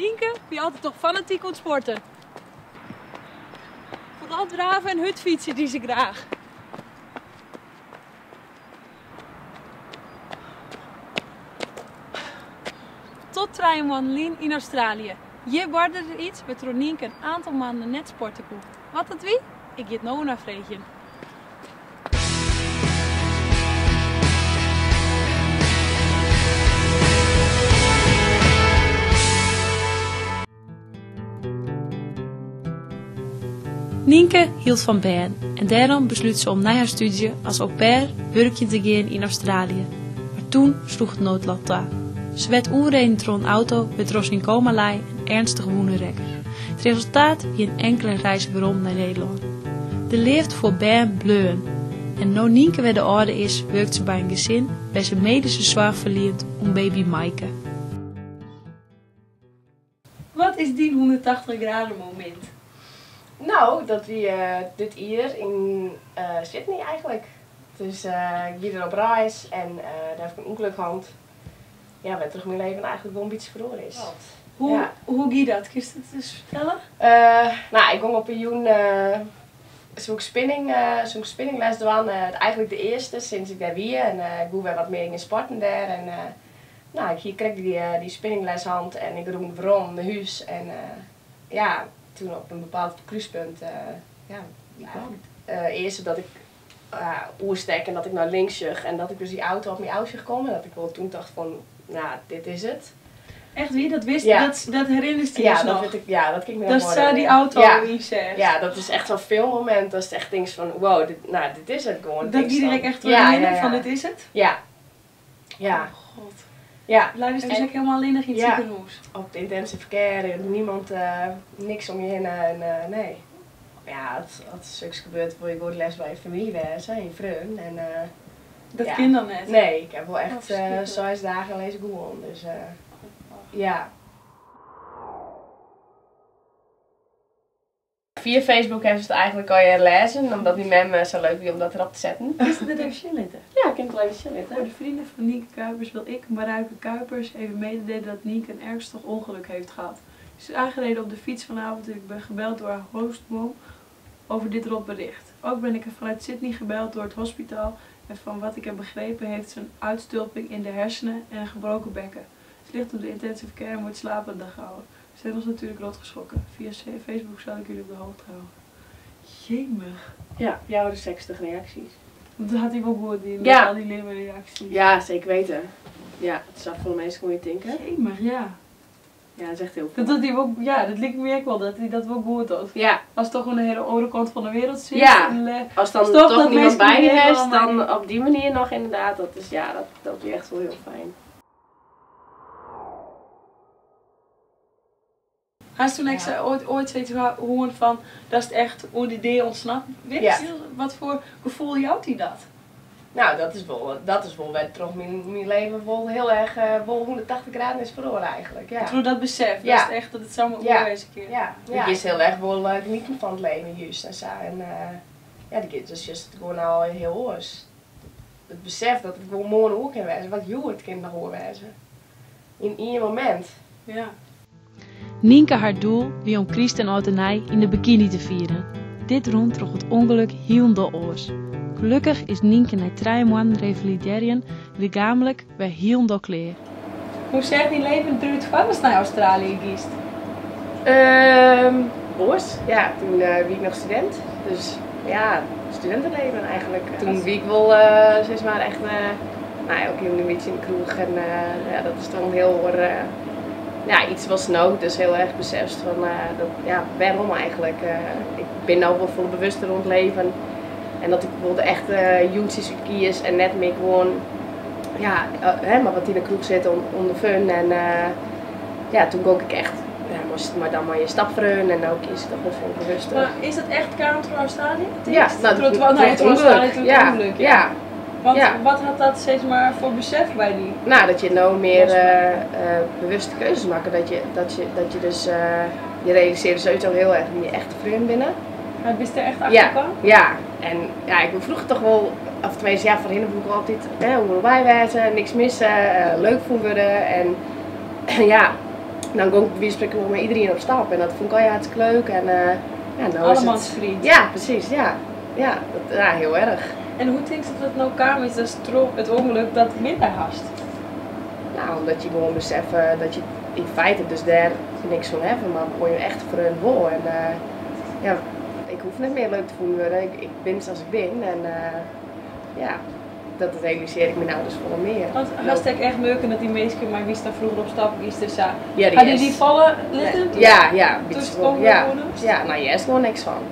Nynke wie altyd toch fanatyk oan it sporten. Foaral drave en hurdfytse die se graach. Tot 3 moannen lyn yn Australië. Hjir barde der iets wêrtroch't Nynke in oantal moannen net sporte koe. Wat dat wie? Ik gean it no nei freegjen. Nynke hield fan bern en dêrom beslút se om nei har stúdzje as au pair wurkjen te gean yn Australië. Mar doe sloech it noadlot ta. Se waard oanriden troch in auto wêrtroch't se yn koma lei en earnstich ferwûne rekke. It resultaat wie in inkelde reis werom nei Nederlân. De leafde foar bern bleau. En no't Nynke wer de âlde is, wurket se by in gesin wêr't se medyske soarch ferlient oan baby Maaike. Wat is dyn 180 graden momint? No, dat wie dit jier yn Sydney eigentlik. Dus ik wie der op reis en dêr ha ik in ûngelok hân. Ja, wêrtroch't myn libben eigentlik wol in bytsje feroare is. Hoe gie dat? Kinst it ris fertelle? No, ik gie op in jûn soe ik spinningles dwaan. Eigentlik de earste sûnt ik dêr wie. En ik woe wer wat mear yn sporten dêr. En no, ik hie krekt dy spinningles hân en ik rûn werom nei hûs. En ja, doe op in bepaald krúspunt, ja, wie ik gone. Earst dat ik oerstek en dat ik nei links sjoch en dat ik dus dy auto op my ôf sjoch kommen. Dat ik wol doe tocht fan, no, dit is it. Echt wier? Dat wist, Ja. dat herinnerst dy Ja, dus dat noch? wit ik, ja, dat kin ik my Dat noch sa dy herinnerje. auto Ja. ynseach. Ja, dat is echt sa'n filmmomint. Dat is echt tinkst fan, wow, dit, no, dit is it gewoan. Dat gie der ek echt trochhinne, fan dit is it? Ja. Ja. Oh god. Ja. Leist dus ek hielendal allinnich yn it sikehûs? Op de intensive care, en niemand, niks om je hinne en nee. Ja, as soks gebeurt, wolle je gewoan it leafst by je famylje wêze en je freonen. En, Dat ja. kin dan net? Nee, ik ha wol Oh, echt ferskriklik. 6 dagen lis ik gewoan. Dus ja. Fia Facebook ha se it eigentlik allegear lêzen, omdat myn mem sa leuk wie om dat derop te setten. Kinst it net even sjen litte? Ja, ik kin it wol even sjen litte. Voor de vrienden van Nienke Kuipers wil ik, Marijke Kuipers, even mededelen dat Nienke een ernstig ongeluk heeft gehad. Ze is aangereden op de fiets vanavond en ik ben gebeld door haar hostmom over dit rotbericht. Ook ben ik vanuit Sydney gebeld door het hospitaal en van wat ik heb begrepen heeft ze een uitstulping in de hersenen en een gebroken bekken. Ze ligt op de intensive care en wordt slapende gehouden. Ze zijn ons natuurlijk rot geschrokken. Via Facebook zal ik jullie op de hoogte houden. Jemig. Ja, 64 reaksjes. Dat hat hy wol goed dien, al dy leave reaksjes. Ja, zeker weten. Ja, it is folle minsken om je tinke. Jemig, ja. Ja, dat is echt hiel folle. Dat docht hy wol, ja, dat liket my ek wol, dat hy dat wol goed docht. Ast toch oan de hiele oare kant fan de wereld sitst. En, As dan is toch toch dat niemand minsken by je helemaal is, dan op dy manier noch inderdaad. Dat is, ja, dat is echt wol hiel fijn. Hast doe ek oait sayts hân fan datst echt oan dy dea ûntsnapt bist? Ja. Wat foar gefoel jout dy dat? No, dat is wol wêrtroch't myn libben wol hiel erch wol 180 graden is feroare eigentlik. Ja. Troch dat besef, datst echt dat it samar oer wêze kin. Ja, ja. Giest hiel erch wol genietsjen fan it libben juist en sa. En ja, dus juist gewoan al hiel oars. It besef dat it gewoan moarn oer kin wêze, wat hjoed kin noch oer wêze. Yn ien momint. Nynke har doel wie om kryst en âld en nij yn de bikiny te fieren. Dit rûn troch it ûngelok hielendal oars. Gelokkich is Nynke nei 3 moannen refalidearjen lichaamlik wer hielendal klear. Hoe seach dyn libben derút foardatst nei Australië giest? Oars, ja. Doe wie ik noch studint. Dus ja, studintelibben eigentlik. Doe wie ik wol sis mar echt, no, elke jûn in bytsje yn de kroech. En ja, dat is dan hiel oar, ja, yts watst no dus hiel erch besefst fan, dat, ja, wêrom eigentlik? Ik bin no wol folle bewuster oan it leven. En dat ik wol de echte jûntsjes útkies en net mear gewoan, ja, hè, mar wat yn de kroech sit om de fun. En ja, doe gie ik echt, ja, mar dan mei je stapfreon en no kies ik toch wol folle bewuster. Mar is dat echt kaam troch Australië? Ja, no, Troch troch nee, it troch Australië, ûngelok. troch it Ja, ûngelok, ja. ja. Want wat hat dat sis mar foar besef by dy? No, dat je no mear bewuste keuzes meitsje. Dat je dus, je realisearje sowieso hiel erch wa't je echte freonen binne. Mar bist der echt Ja, achter kaam? ja. En ja, ik wie froeger toch wol, of teminsten, ja, foarhinne woe ik altyd, hè, oeral by wêze, niks misse, leuk fûn wurde. En ja, Dan gong ik by wize fan spreken wol mei iderien op stap en dat fûn ik allegear hartstikke leuk en ja, no is it. Allemans vriend. Ja, presys, ja. Ja, dat, ja, hiel erch. En hoe tinkst dat it no kaam is datst troch it ûngelok dat minder hast? No, omdat je gewoan beseffe dat je yn feite dus dêr niks oan hawwe, mar oan je echte freon wol. En ja, ik hoef net mear leuk te fûn wurde, ik bin sa't ik bin en ja, dat realisearje ik my no dus folle mear. Want hast ek echt murken dat dy minsken mei wie'tst dan froeger op stap giest en sa, Ja, dy ha dy is dy falle litten Ja, ja, in doe'tst bytsje wol, ûngelok ja. hân hast? Ja, no hearst gewoan niks fan.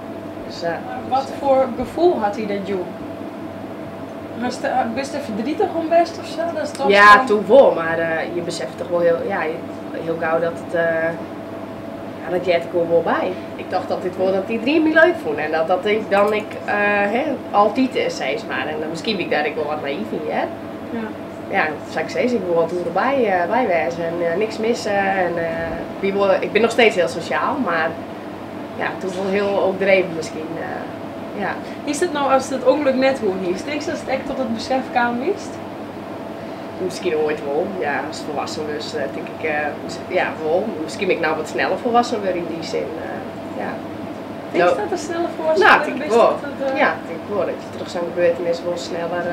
Dus, Mar wat foar gefoel hat dy dat jûn? Hast, bist der verdrietig om west of sa? Datst tochtst Ja, fan. toen wol, mar je beseffe toch wol hiel, ja, hiel gau dat it, ja, dat heart der gewoan wol by. Ik tocht altyd wol dat iderien my leuk fûn en dat dat ek dan ek, hè, altyd is, sis mar. En miskien wie ik dêr ek wol wat nayf yn, hear. Ja. Ja, sa't ik sis, ik wol altyd oeral by wêze en niks misse en ik wie wol, ik bin noch steeds hiel sosjaal, mar ja, toen wol hiel overdreven miskien, ja. Is dat no ast it ûngelok net hân hiest, tinkst datst ek tot it besef kaam wiest? Miskien oait wol, ja, ast folwassen wurdst, tink ik, ja, wol. Miskien bin ik no wat sneller folwassen wurden yn dy sin, ja. Tinkst dat der sneller folwassen No, wurden tink ik bist? wol. Dat it, Ja, tink ik wol. Dat je troch sa'n gebeurtenis wol sneller,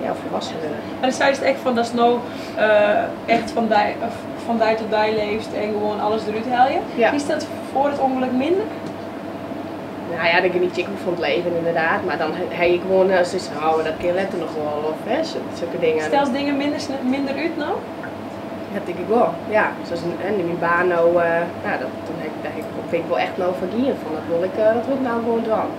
ja, folwassen wurde. En dan seist ek fan datst no echt fan dei, of fan dei tot dei leefst en gewoan alles derút helje. Ja. Is dat foar it ûngelok minder? Nou ja, dan geniet je ek wol fan it leven inderdaad, mar dan ha je gewoan soiets fan, oh, dat kin letter noch wol, of hè, sokke dingen. Stelst dingen minder út no? Ja, tink ik wol, ja. Sa as yn myn baan no, nou, dat, toen ha ik, dêr ha ik, bin ik wol echt no foar gien, fan dat wol ik, dat wol ik no gewoan dwaan.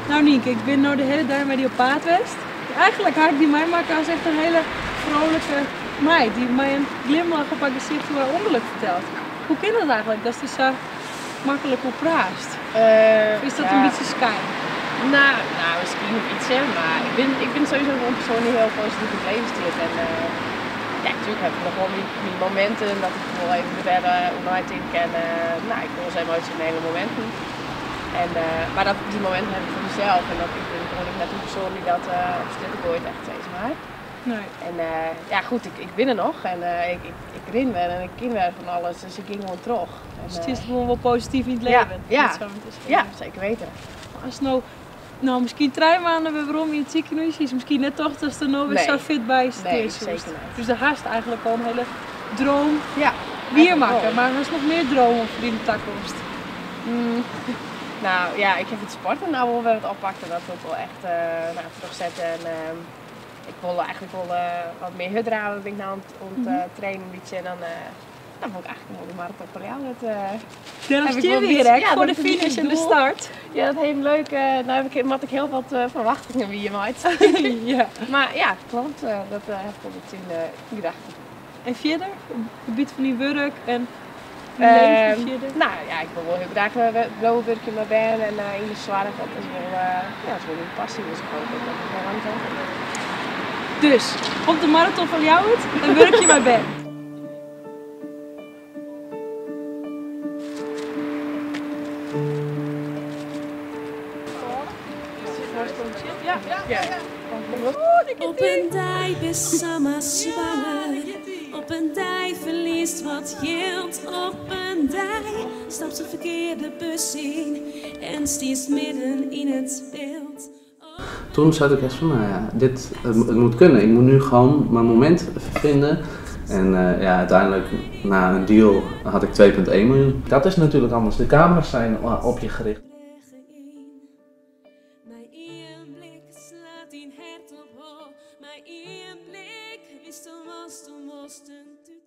Nou Nienke, ik bin no de hiele dei mei dy op paad west. Eigenlik ha ik dy meimakke as echt in hiele frolike meid dy't mei in glimlach op har gesicht oer har ûngelok fertelt. Hoe kin dat eigenlik, datst der sa maklik oer praatst? Of is dat in bytsje skyn? Nou, nou, miskien in bytsje, mar ik bin sowieso wol in persoan dy't hiel posityf yn it leven stiet. En ja, natuerlik ha ik noch wol myn mominten dat ik wol even der wer oer neitink en no, ik wol wolris emosjonele mominten. En, mar dat, dy mominten ha ik foar mysels en dat, ik bin gewoan ek net in persoan dy't dat op strjitte goait echt, sis mar. Nee. En ja, goed, ik bin der noch en ik rin wer en ik kin wer fan alles, dus ik gean gewoan troch. En, Dus it is gewoan wol posityf yn it Ja, leven, ja. om it sa mar te sizzen. Ja, seker weten. Mar ast no, no miskien 3 maanden wer werom yn it sikehûs is, miskien net tocht datst der no wer Nee. sa fit by stean Nee, soest. seker net. Dus do hast eigenlik al in hiele droom Ja, wier eigenlik makke, wol. mar hast noch mear dromen foar yn de takomst? Nou ja, ik ha it sporten no wol wer wat oppakt en dat wol ik wol echt nou, trochsette. En ik wol eigenlik wol wat mear hurddrave, bin ik no oan it trainen in bytsje. En dan dan wol ik eigenlik wol de maraton fan Ljouwert. Dêrom Heb ik stean wol we een hjir bytsje ek, ja, foar dat de is een bytsje finish en de doel. start. Ja, dat hiel leuk. Nou heb ik, moat ik hiel wat ferwachtingen by je meitsje. Ja. Mar ja, kloppet. Dat ha ik wol wat yn gedachten. En fierder? Op it gebiet fan dyn wurk en dyn leven fierder? Nou ja, ik wol wol hiel graach bliuwe wurkjen mei bern en yn de soarch. Dat is wol, ja, dat is wol myn passy, dus ik hoop dat ik dat lang dwaan kin. Dus, op de maraton fan Ljouwert en wurkje mei bern. Op in dei bist samar swanger, op in dei ferliest wat jild, op in dei stapst de ferkearde bus yn en stiest midden yn it wyld. Toen zat ik echt van, nou ja, dit, het moet kunnen. Ik moet nu gewoon mijn moment vinden. En ja, uiteindelijk, na een deal, had ik 2,1 miljoen. Dat is natuurlijk anders. De camera's zijn op je gericht. Mei ien blik slacht dyn hert op hol, mei ien blik witsto watsto moatst en.